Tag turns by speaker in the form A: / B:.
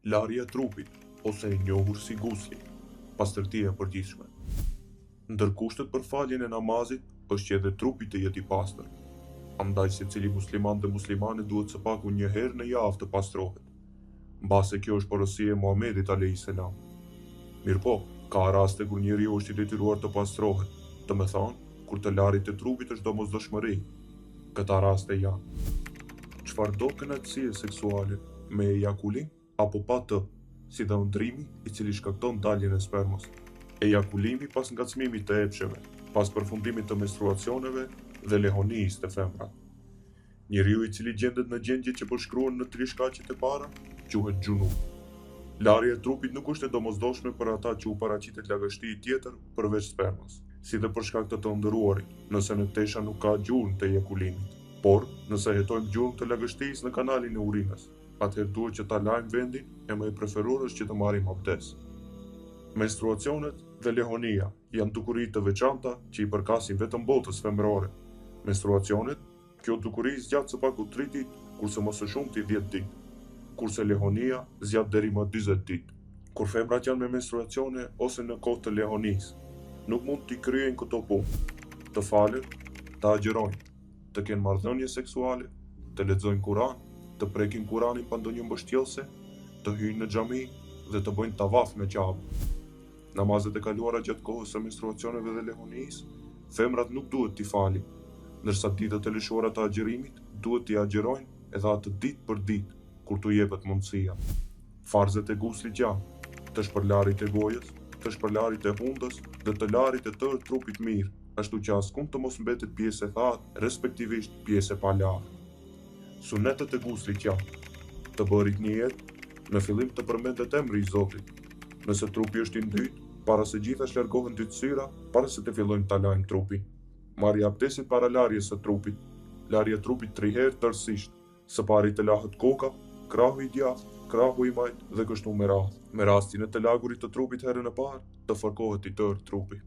A: Larja e trupit, ose e njohur si gusli, pastërtia e përgjithshme. Ndër kushtet për faljen e namazit është që edhe trupi të jetë i pastër. Andaj secili musliman dhe muslimane duhet së paku një herë në javë të pastrohet. Mbase kjo është porosi e Muhamedit alejhi selam. Mirëpo, ka raste kur njeriu është i detyruar të pastrohet, domethënë, kur të larit e trupit është domosdoshmëri. Këta raste janë. Çfarëdo kënaqësie seksuale, me ejakulim apo pa të, si dhe ëndrrimi, i cili shkakton daljen e spermës. Ejakulimi pas ngacmimit të epsheve, pas përfundimit të menstruacioneve dhe lehonisë te femrat. Njeriu i cili gjendet në gjendje që përshkruhen në tri shkaqet e para, quhet xhunub. Larja e trupit nuk është e domosdoshme për ata që u paraqitet lagështi tjetër përveç spermës, si dhe për shkak të të ëndërruarit, nëse në tesha nuk ka gjurmë të ejakulimit. Por, nëse hetojmë gjurmë të lagështisë në kanalin e urinës, atëherë duhet që ta lajmë vendin e më e preferuar është që të marrim abdes. Menstruacionet dhe lehonia janë dukuri të veçanta që i përkasin vetëm botës femërore. Menstruacionet Kjo dukuri zgjat së paku tri ditë, kurse më së shumti dhjetë ditë. Kurse lehonia zgjat deri më 40 ditë. Kur femrat janë me menstruacione ose në kohë të lehonisë, nuk mund t'i kryejnë këto punë, të falen, të agjërojnë, të kenë marrëdhënie seksuale, të lexojnë Kuran, të prekin Kuranin pa ndonjë mbështjellëse, të hyjnë në xhami dhe të bëjnë tavaf në Qabe. Namazet e kaluara gjatë kohës së menstruacioneve dhe lehonisë, femrat nuk duhet t'i falin, ndërsa ditët e lëshuara të agjërimit duhet t'i agjërojnë edhe atë ditë për ditë, kur t'u jepet mundësia. Farzet e guslit janë, të shpërlarit e gojës, të shpërlarit e hundës dhe të larit e tërë trupit mirë, ashtu që askund të mos mbetet pjesë e thatë, respektivisht pjesë e palarë. Sunetet e guslit janë, të bërit nijet, në fillim të përmendet emri i Zotit. Nëse trupi është i ndytë, para së gjithash largohen ndytësira para se të fillojmë ta lajmë trupin. Marrja e abdesit para larjes së trupit. Larja e trupit tri herë tërësisht. Së pari të lahet koka, krahu i djathtë, krahu i majtë dhe kështu me radhë. Me rastin e të lagurit të trupit herën e parë, të fërkohet i tërë trupi.